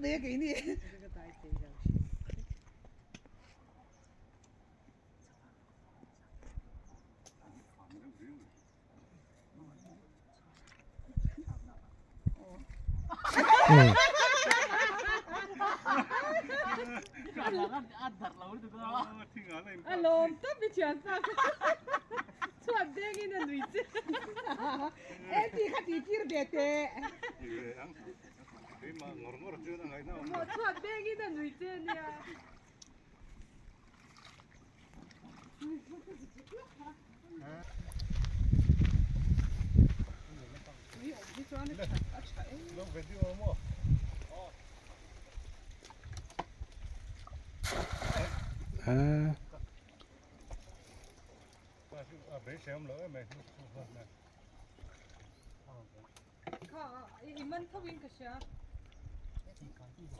mai a keini. A lawm tawp i thian pa kha chhuat dengin a nui che. E ti kha ti tir ve teh. Chhuat dengin a nui che nia.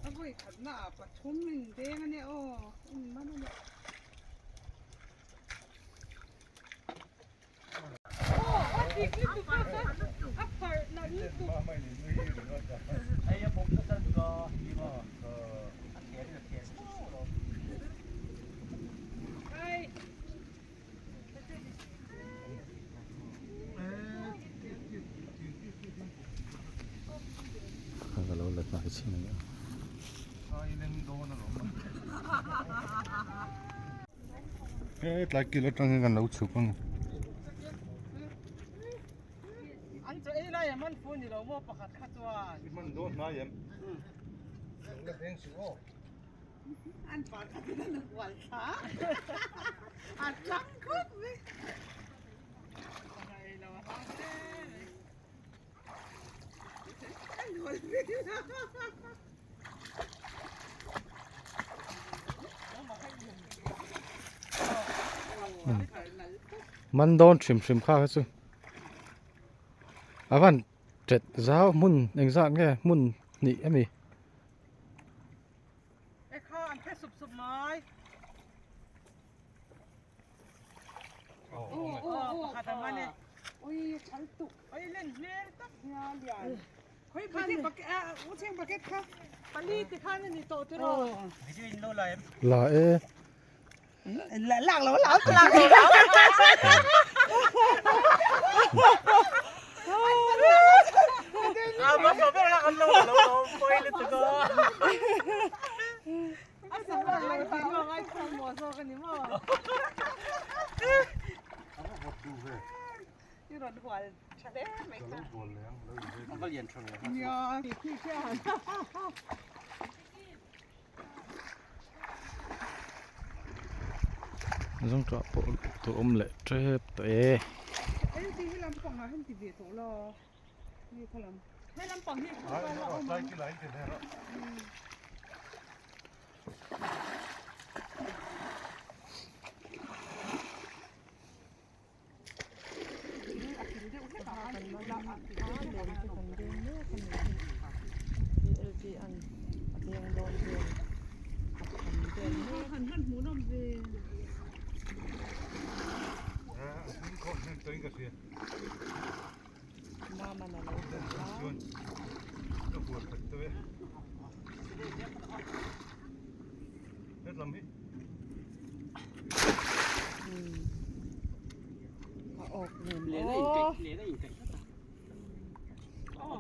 A vawi khatna ah pathum in deng a nia aw in man a nia. Ka lo la hnai chin a nia. He tlai kil atang hian kan lo chhuk ang. An chaw ei lai a man fu ni lo maw pakhat kha chuan. I man dawn hnai em? Lo la veng suh aw. An pa kha chu an hual thla a tlang khawp mai. An hual vel a. Man dawn hrim hrim kha kha chu a van tet zau hmun engzat nge hmun hnih a mi. E kha an phe sup sup mai. Pakhat a man e. Ui thal tuk. Ui len hmel tak nia lian. Khoi bucket bucket a u cheng bucket kha. Pali ti khan ani tawh ti ro. Video in lo la em. La e. Lak lo lak lak lo. Zawngṭah pawh tur awm leh tep tawh e.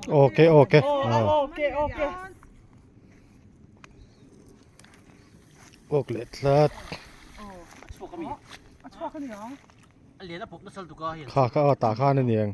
Ok ok Ok ok. Ok leh tlat. Kha kha a tah khan a niang.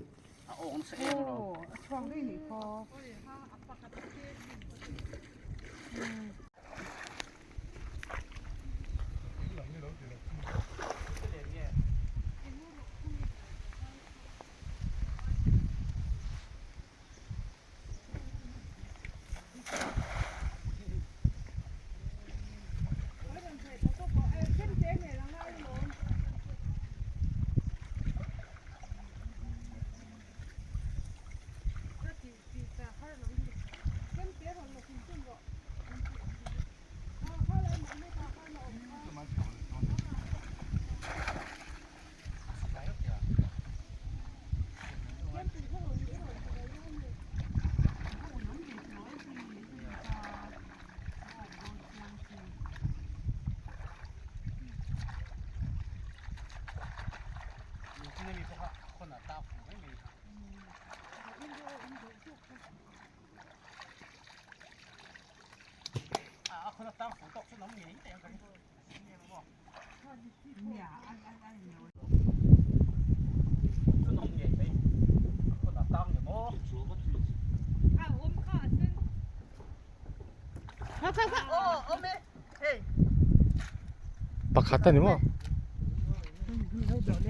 Pakhat a ni maw?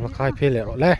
Va khai phei leh rawh le.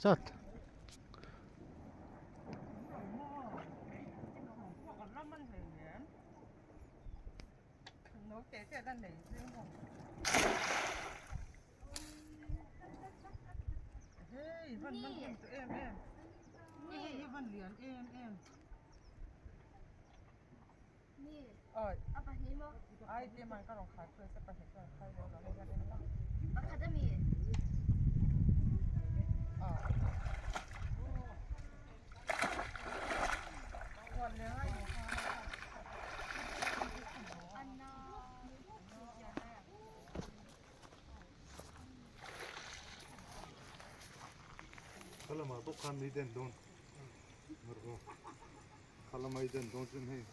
Zat. Khalama bawk khan mei den dawn Khalama i den dawn chuan hei.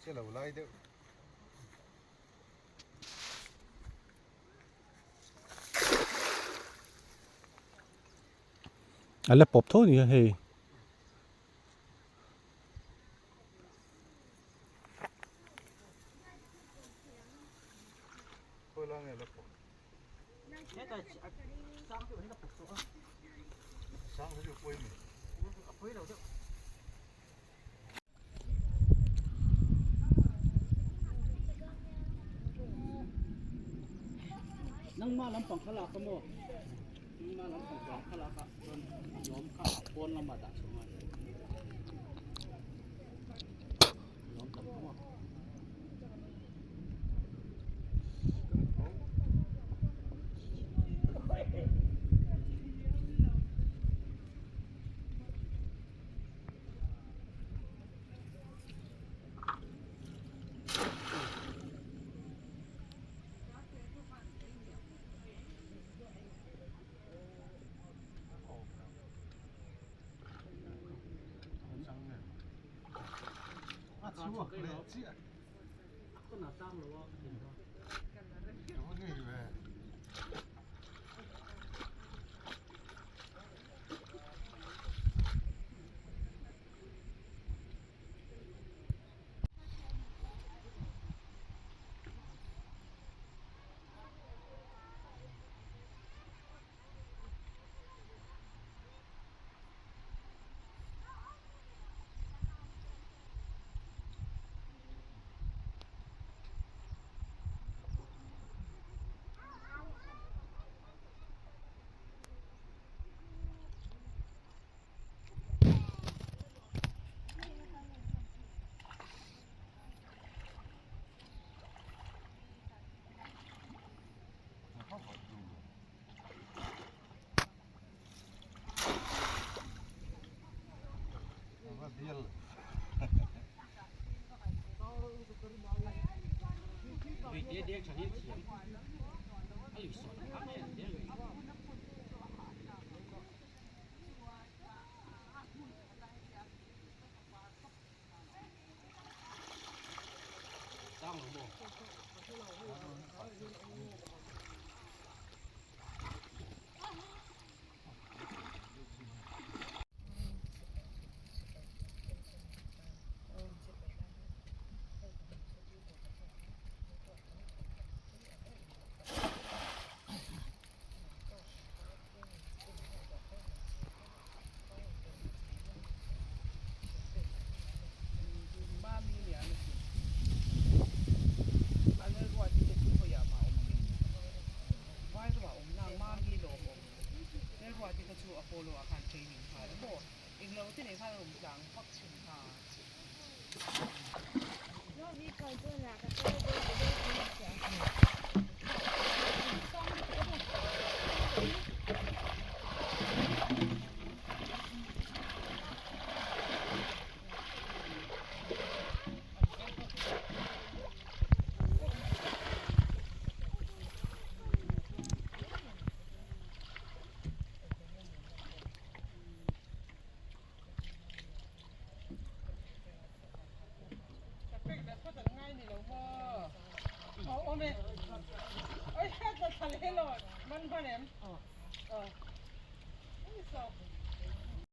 Che lo lai deuh. A la pawp tho ni a hei. Nangma lampang kha lak a maw? Nangma lampang vang kha lak a chuan lawm kha pawn lamah dah chhuah ngai lawm tam kha maw? A chhuak leh chiah.